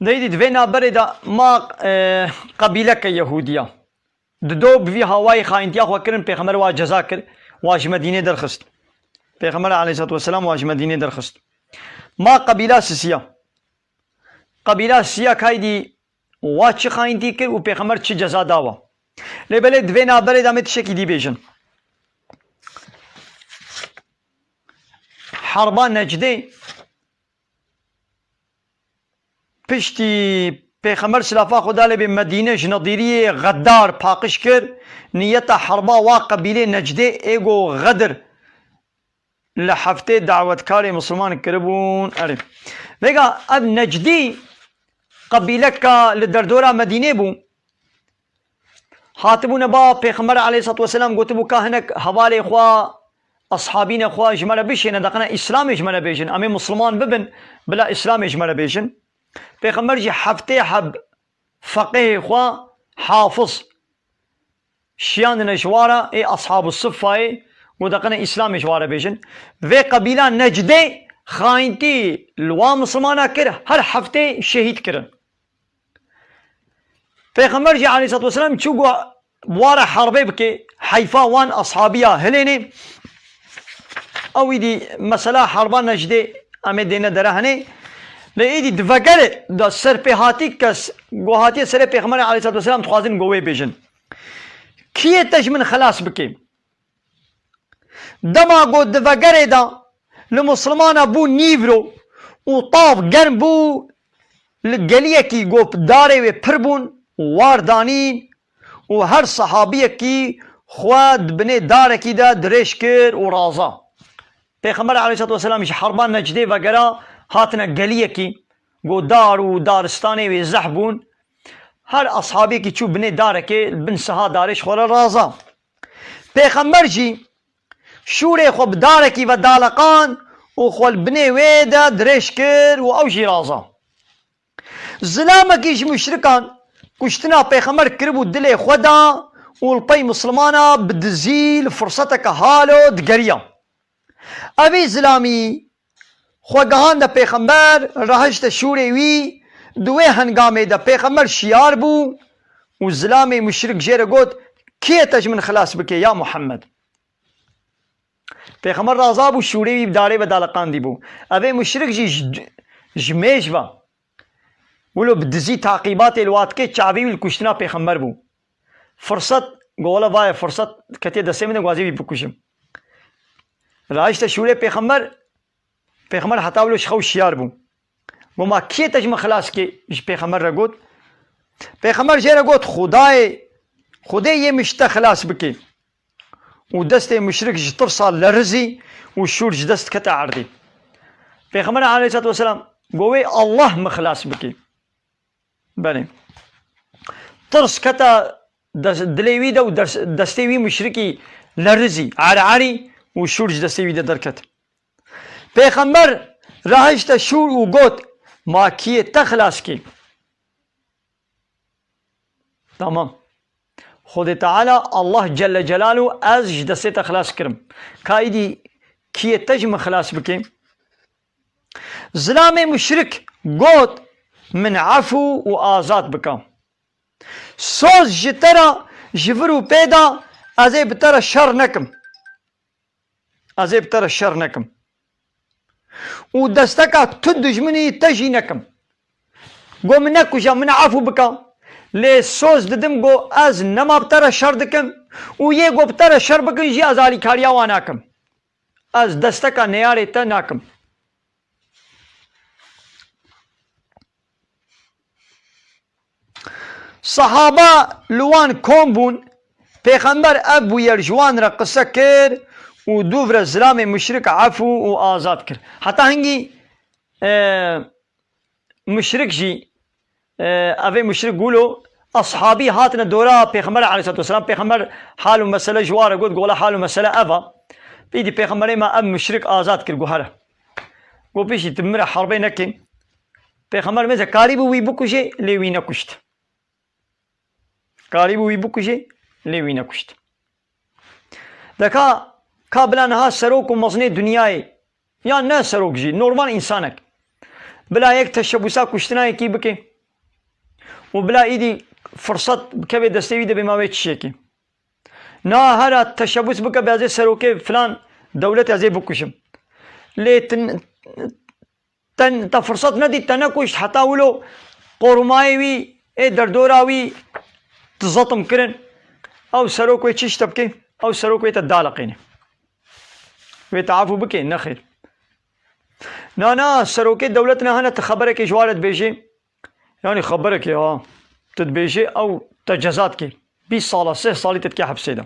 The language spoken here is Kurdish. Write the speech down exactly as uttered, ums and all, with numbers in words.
Neydi, di vê navberê de ma, e, qebîleke Yehûdiya. Dido bi vî hawayî xayîntiya xwe kirin, Pêxember wa ceza kir, wa ji Medînê derxist. Pêxember aleyhissalatu vesselam wa ji Medînê derxist. Ma qebîla sisiya. Qebîla sisiya kaydî wa çi xayîntî kir û Pêxember çi ceza da wa. Lê belê di vê navberê de em ê tiştekî dî bêjin. Herba Necdê piştî Pêxember silafa Xweda lê bê Medîne ji Nediriyê xedar paqij kir, niyeta herba wa qebîlê Necdê ê go Xedir li heftê dawetkarê Misliman kiribûn. Erê. Vêga ev Necdî qebîleka li derdora Medînê bû. Hatibûne ba Pêxember aleyhissalatu vesselam gotibû ka hinek hevalê xwe, ashabîne xwe ji me re bişêne, deqene Îslamê ji me re bêjin. Em ê Misliman bibin, bila Îslamê ji me re bêjin. Pêxember jî heftê heb feqihê xwe hafiz şiyandine ji wara ê ashabu siffayê û deqene Îslamê ji wara bêjin. Vê qebîla Necdê xayîntî li wa Mislimana kir, her heftê şehîd kirin. Pêxember jî aleyhissalatu vesselam çû got, wara herbê bike, heyfa wan ashabiya hilênê. Ew îdî mesela herba Necdê em ê dêne dere henê. Lê îdî di vegere de serpêhatî kes go hatiye serê Pêxemberê aleyhissalatu vesselam dixwazin go wê bêjin. Kiyê te ji min xilas bike? Dema got di vegerê de li Mislimana bû nîvro û tav germ bû, li geliyekî got darê wê pir bûn, war danîn û her sehabiyekî xwe di binê darekî de dirêj kir û raza. Pêxember aleyhissalatu vesselam ji herba Necdê vegera, hatine geliyekî, got dar û daristanê wê zehf bûn. Her eshabiyekî çû binê darekê, li bin siha darê ji xwe re raza. Pêxember jî şûrê xwe bi darekî ve daleqand û xwe li binê wê de dirêj kir û ew jî raza. Zilamekî ji muşrikan kuştina Pêxember kiribû dilê xwe de û li pey Mislimana bi dizî li firseteke halo digeriya. Evî zilamî xwe gihande Pêxember, rahişte şûrê wî, di wê hengamê de Pêxember şiyar bû û zilamê muşrik jê re got, kê ye te ji min xilas bike ya Muhammed? Pêxember raza bû, şûrê wî bi darê ve daleqandî bû. Evê muşrik jî ji, ji mêj ve wilo bi dizî taqîbatê li wa dike, çavê wî li kuştina Pêxember bû. Firset, got wele vaye firset ketiye destê min de, gwazê wî bikujim. Rahişte şûrê Pêxember, Pêxember heta wilo ji xew şiyar bû. Got ma kê ye te ji min xilas ke? Ji Pêxember re got. Pêxember jê re got, Xwedayê, Xwedê yê min ji te xilas bike. Û destê muşrik ji tirsa lerizî û şûr ji dest kete erdê. Pêxember aleyhissalatu vesselam got, wê Allah min xilas bike. Belê. Tirs kete des-, dilê wî de û des-, destê wî muşrikî lerizî, ererî û şûr ji destê wî de derket. Pêxember rahişte şûr û got, ma kê ye te xilas ke? Tamam. Xwedê Teala, Allah Celle Celaluhu, ez ji destê te xilas kirim. Ka îdî kê ye te ji min xilas bike? Zilamê muşrik got, min efû û azad bike. Soz ji te re ji vir û pê de, ez ê bi te re şer nekim. Ez ê bi te re şer nekim. Û desteka tu dijminî te jî nekim. Go min nekuje, min efû bike. Lê soz didim go ez nema bi te re şer dikim û yê go bi te re şer bikin jî ez alîkariya wan nakim. Ez desteka neyarê te nakim. Sehaba li wan kom bûn, Pêxember ev bûyer ji wan re qise kir û dûv re zilamê muşrik efû û azad kir. Heta hingî, e, muşrik jî, e, evê muşrik wilo, eshabî hatine dora Pêxember aleyhissalatu vesselam. Pêxember hal û mesele ji wan re got, gola hal û mesele ev a. Pîdî Pêxemberê me ev muşrik azad kir, got here. Got piştî tu min re herbê nekin. Pêxember mêze karîbû wî bikujê, lê wî nekuşt. Karîbû wî bikujê, lê wî nekuşt. De ka, ka bila niha serok û mezinê dinyayê, ya ne serok jî, normal însanek, bila yek teşebusa kuştina yekî bike? û bila îdî firsat bikeve destê wî, dibê ma wê çi çêkê. Na hera teşebûs bike, bê ez ê serokê filan dewletê ez ê bikujim. Lê tin-, ten, te firsat nedît, te nekuşt, heta wilo qorumayê wî, ê derdora wî, tu zetim kirin. Ew serok wê çi ji te bike? Ew serok wê te daliqîne. Wê te efû bike? Nexêr. Na, na, serokê dewlet ne hene, tu xeberekê ji ware dibêjê. Yani xeberekê ha. Tu dibêjê ew te ceza dike. Bîst sala, sih salî te dike hepsê de.